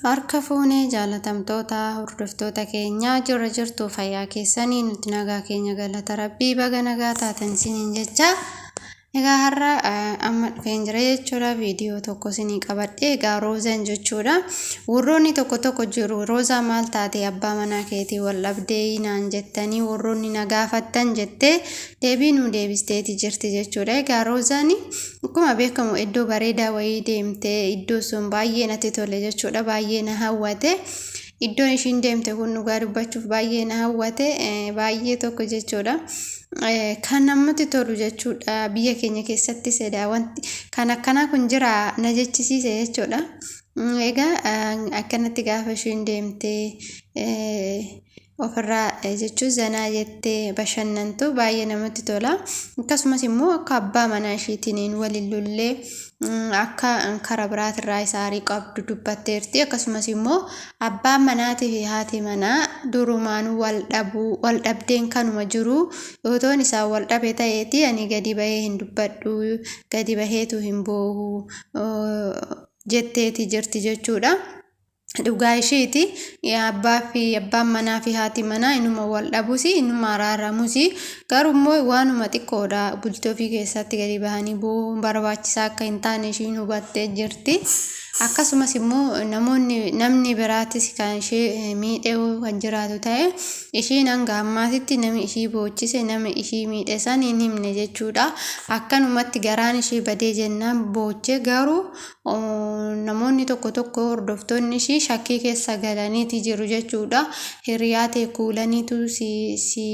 Harka fuunee jaalatamtoota hordoftoota keenyaa jirra jirtu fayyaa keessanii nuti nagaa keenya galata rabbii baga nagaa taatan isiniin jecha. Egaa har'a amma dhufeen jira jechuudha viidiyoo tokko isinii qabadhe egaa roozan jechuudha. Warroonni tokko tokko jiru roozaa maal taate abbaa manaa keetii wal dhabdee naan jettanii warroonni na gaafattan jettee deebii nuu deebisteeti jirti jechuudha. Egaa roozaan Akkuma beekamu iddoo bareedaa wayii deemtee iddoo sun baay'ee natti tole jechuudha. Baay'ee na hawwate. Iddoon ishiin deemte kun dhugaa dubbachuuf baay'ee na hawwate. Baay'ee tokko jechuudha. Kan namatti tolu jechuudha. Biyya keenya keessatti sedaa wanti kan akkanaa kun jira na jechisiise jechuudha. Egaa akkanatti gaafa ishiin deemtee ofirraa jechuun zanaa jettee bashannantu baay'ee namatti tola. Akkasumas immoo akka abbaa manaa ishiitiin wal hin lollee akka karaa biraatirraa isa aarii qabdu dubbatteerti. Akkasumas immoo abbaan manaatii fi haati manaa durumaan wal dhabuu wal dhabdeen kanuma jiru yootoon isaan wal dhabe ta'eeti ani gadi bahee hin dubbadhu gadi baheetu hin boohu jetteeti jirti jechuudha. Dhugaa ishiiti. Abbaa fi abbaan manaa fi haati manaa inuma wal dhabusi inuma araaramusi garuu immoo waanuma xiqqoodha bultii ofii keessatti gadi bahanii boo'uun barbaachisaa akka hin taane ishiin hubattee jirti. Akkasumas immoo namoonni namni biraatis kan ishee miidhee kan jiraatu ta'e ishiin hanga ammaatitti nami ishii boochise nami ishii miidhe san hin himne jechuudha. Akkanumatti garaan ishee badee jennaan booche garuu Namoonni tokko tokko hordoftoonni ishii shakkii keessa galaniiti jiru jechuudha. Hiriyaa tee kuulaniitu si si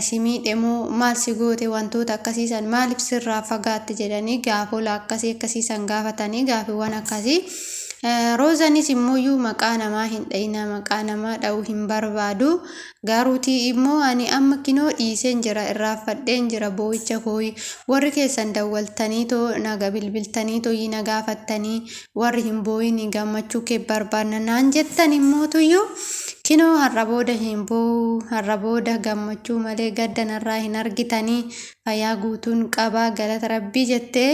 si miidhe moo maal si goote wantoota akkasii san maaliif sirraa fagaatte jedhanii gaafola akkasii akkasii san gaafatanii gaafiiwwan akkasii. Roozanis immoo maqaa namaa hin dha'inaa maqaa namaa dha'uu hin barbaadu. Garuutii immoo ani amma kinoo dhiiseen jira irraanfadheen jira boo'icha kooyi warri keessan dawwaltaniitoo naga bilbiltaniitoyi na gaafattanii warri hin boo'ini gammachuu kee barbaanna naan jettan immootuyyuu kinoo har'a booda hin boo'u har'a booda gammachuu malee gadda narraa hin argitanii fayyaa guutuun qabaa galata rabbii jettee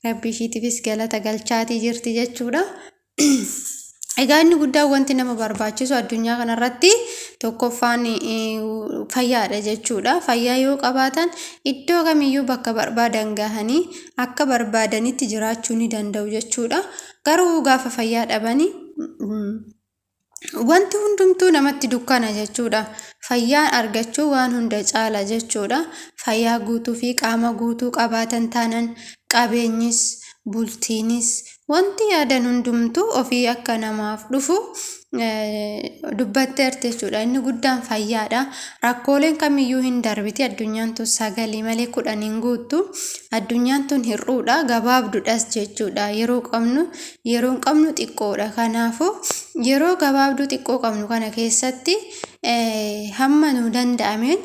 rabbii ishiitiifis galata galchaatii jirti jechuudha. Egaa inni guddaan wanti nama barbaachisu addunyaa kanarratti tokkoffaan fayyaadha jechuudha. Fayyaa yoo qabaatan iddoo kamiyyuu bakka barbaadan gahanii akka barbaadanitti jiraachuu ni danda'u jechuudha. Garuu gaafa fayyaa dhabanii wanti hundumtuu namatti dukkana jechuudha. Fayyaan argachuu waan hunda caala jechuudha. Fayyaa guutuu fi qaama guutuu qabaatan taanan qabeenyis bultiinis Wanti yaadan hundumtuu ofii akka namaaf dhufu dubbatteerti jechuudha. Inni guddaan fayyaadha. Rakkooleen kamiyyuu hin darbiti. Addunyaan tun sagalii malee 10 hin guuttu. Addunyaan tun hir'uudha. Gabaabdudhas jechuudha. Yeroo qabnu yeroon qabnu xiqqoodha. Kanaafuu yeroo gabaabduu xiqqoo qabnu kana keessatti hamma nu danda'ameen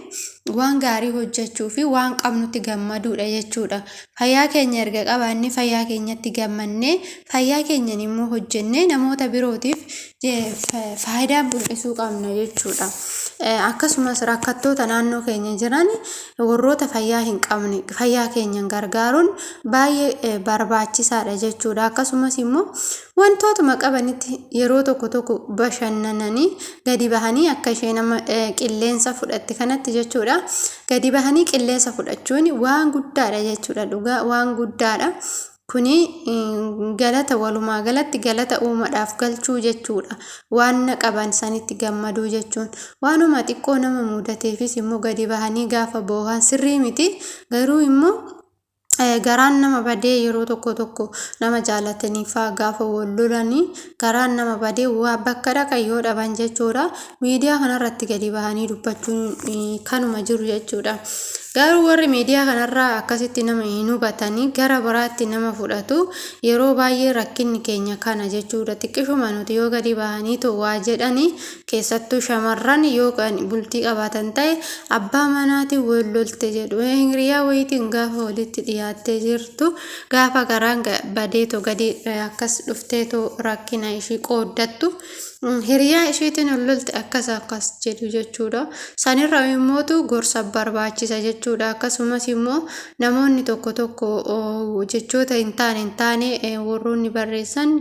waan gaarii hojjechuu fi waan qabnutti gammaduudha jechuudha. Fayyaa keenya erga qabaannee fayyaa keenyatti gammannee fayyaa keenyan immoo hojjennee namoota birootiif faayidaa mul'isuu qabna jechuudha. Akkasumas rakkattoota naannoo keenya jiran warroota fayyaa hin qabne fayyaa keenyan gargaaruun baay'ee barbaachisaadha jechuudha. Akkasumas immoo wantootuma qabanitti yeroo tokko tokko bashannananii gadi bahanii akka isheen amma qilleensa fudhatte kanatti jechuudha. Gadi bahanii qilleensa fudhachuun waan guddaadha jechuudha dhugaa waan guddaadha. Kuni galata walumaa galatti galata uumadhaaf galchuu jechuudha. Waan qaban sanitti gammaduu jechuun waanuma xiqqoo nama mudateefis immoo gadi bahanii gaafa boohan sirrii miti. Garuu immoo garaan nama badee yeroo tokko tokko nama jaalatanii faa gaafa wal lolanii garaan nama badee waa bakka dhaqan yoo dhaban jechuudha miidiyaa kanarratti gadi bahanii dubbachuun kanuma jiru jechuudha. Garuu warri miidiyaa kanarraa akkasitti nama hin hubatanii gara biraatti nama fudhatu yeroo baay'ee rakkinni keenya kana jechuudha xiqqishuma nuti yoo gadi bahanii too waa jedhanii Keessattuu shamarran yoo kan bultii qabaatan ta'e abbaa manaatiin wal lolte jedhu. Hiriyaa wayiitiin gaafa walitti dhiyaatan. sodaattee jirtu gaafa garaan badeetoo gadi akkas dhufteetoo rakkina ishii qooddattu hiriyaa ishiitiin ol lolte akkas akkas jedhu jechuudha. Sanirra immootu gorsa barbaachisa jechuudha. Akkasumas immoo namoonni tokko tokko jechoota hin taane hin taane warroonni barreessan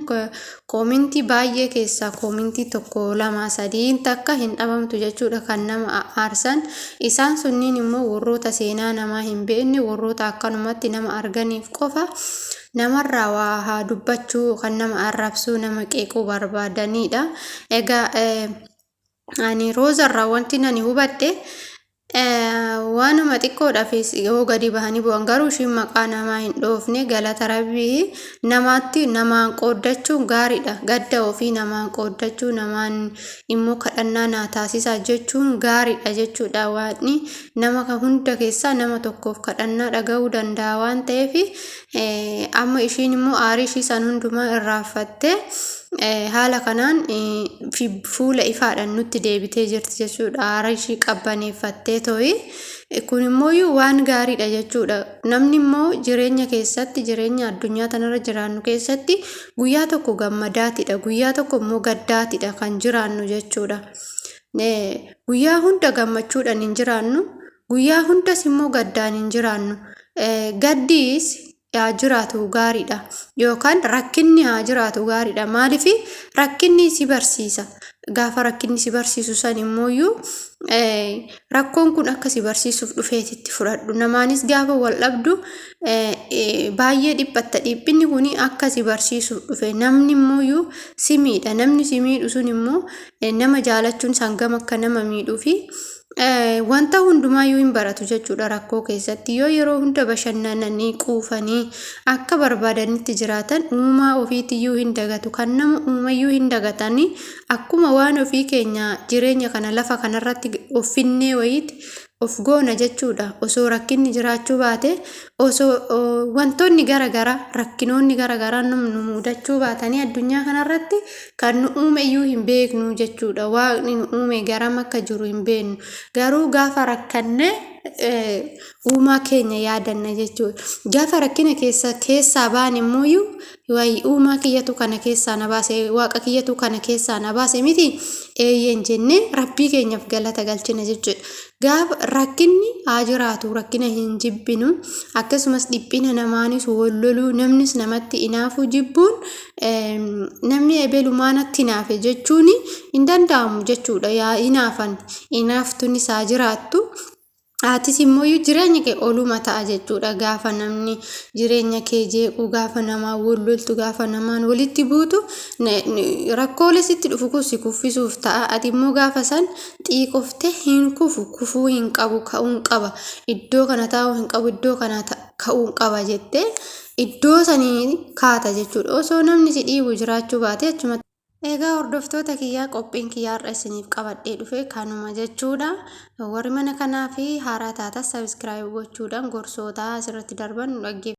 koomintii baay'ee keessaa koomintii tokko lama sadii takka hin dhabamtu jechuudha kan nama aarsan. Isaan sunniin immoo warroota seenaa namaa hin beekne warroota akkanumatti nama arganiif qofa namarraa waa haa dubbachuu kan nama arrabsuu nama qeequu barbaadaniidha. Egaa ani roozarraa wanti ani hubadhe waanuma xiqqoodhaafis yoo gadi bahanii bu'an garuu ishiin maqaa namaa hin dhoofne galata rabbii namaatti namaan qooddachuun gaariidha. Gadda ofii namaan qooddachuu namaan immoo kadhannaa naa taasisaa jechuun gaariidha jechuudha. Waaqni nama hunda keessaa nama tokkoof kadhannaa dhaga'uu danda'a waan ta'eef amma ishiin immoo aarii ishii san hundumaa irraanfattee haala kanaan fuula ifaadhaan nutti deebitee jirti jechuudha. Aara ishii qabbaneeffattee to'i. Kun immoo waan gaariidha jechuudha. Namni immoo jireenya keessatti jireenya addunyaa tanarra jiraannu keessatti guyyaa tokko gammadaatidha. Guyyaa tokko immoo gaddaatidha kan jiraannu jechuudha. Guyyaa hunda gammachuudhaan hin jiraannu. Guyyaa hundas immoo gaddaan hin jiraannu. Gaddiis haa jiraatu gaariidha. Yookaan rakkinni haa jiraatu gaariidha. Maaliif rakkinni si barsiisa. Gaafa rakkinni si barsiisu san immooyyuu rakkoon kun akka si barsiisuuf dhufeetitti fudhadhu. Namaanis gaafa wal dhabdu baay'ee dhiphatta. Dhiphinni kun akka si barsiisuuf dhufe. Namni immooyyuu si miidha. Namni si miidhu sun immoo nama jaalachuun hangam akka nama miidhuu fi wanta hundumaayyuu hin baratu jechuudha rakkoo keessatti. Yoo yeroo hunda bashannananii quufanii akka barbaadanitti jiraatan uumaa ofiitiyyuu hin dagatu. Kan nama uumayyuu hin dagatanii akkuma waan ofii keenya jireenya kana lafa kanarratti of finnee wayiiti of goona jechuudha. Osoo rakkinni jiraachuu baate osoo wantoonni gara garaa rakkinoonni gara garaa nu mudachuu baatanii addunyaa kanarratti kan nu uume iyyuu hin beeknu jechuudha. Waaqni nu uume garam akka jiru hin beeknu. Garuu gaafa rakkanne uumaa keenya yaadanna jechuudha. Gaafa rakkina keessa keessaa baane immoo wayi uumaa kiyyatu kana keessaa na baase waaqa kiyyatu kana keessaa na baase miti eeyyeen jennee rabbii keenyaaf galata galchina jechuudha. Gaafa rakkinni haa jiraatu rakkina hin jibbinu akkasumas dhiphina namaanis wal loluu namnis namatti inaafuu jibbuun namni ebelu maanatti inaafe jechuun hin danda'amu jechuudha. Yaa inaafan inaaftunis haa jiraattu. Atis immoo jireenya kee oluma ta'a jechuudha. Gaafa namni jireenya kee jeequ, gaafa namaan wal loltu, gaafa namaan walitti buutu rakkoolee sitti dhufu kun si kuffisuuf ta'a. Ati immoo gaafa san xiiqoftee hin kufu, kufuu hin qabu, ka'uun qaba. Iddoo kana taa'uu hin qabu, iddoo kana ka'uun qaba jettee iddoo sanii kaata jechuudha. Osoo namni si dhiibu jiraachuu baate achumatti. Egaa hordoftoota kiyyaa qophiin kiyyaa har'a isiniif qabadhee dhufe kanuma jechuudha. Warri mana kanaa fi haaraa taatan sabiskiraayib gochuudhaan gorsoota asirratti darban nu dhaggeeffadhaa.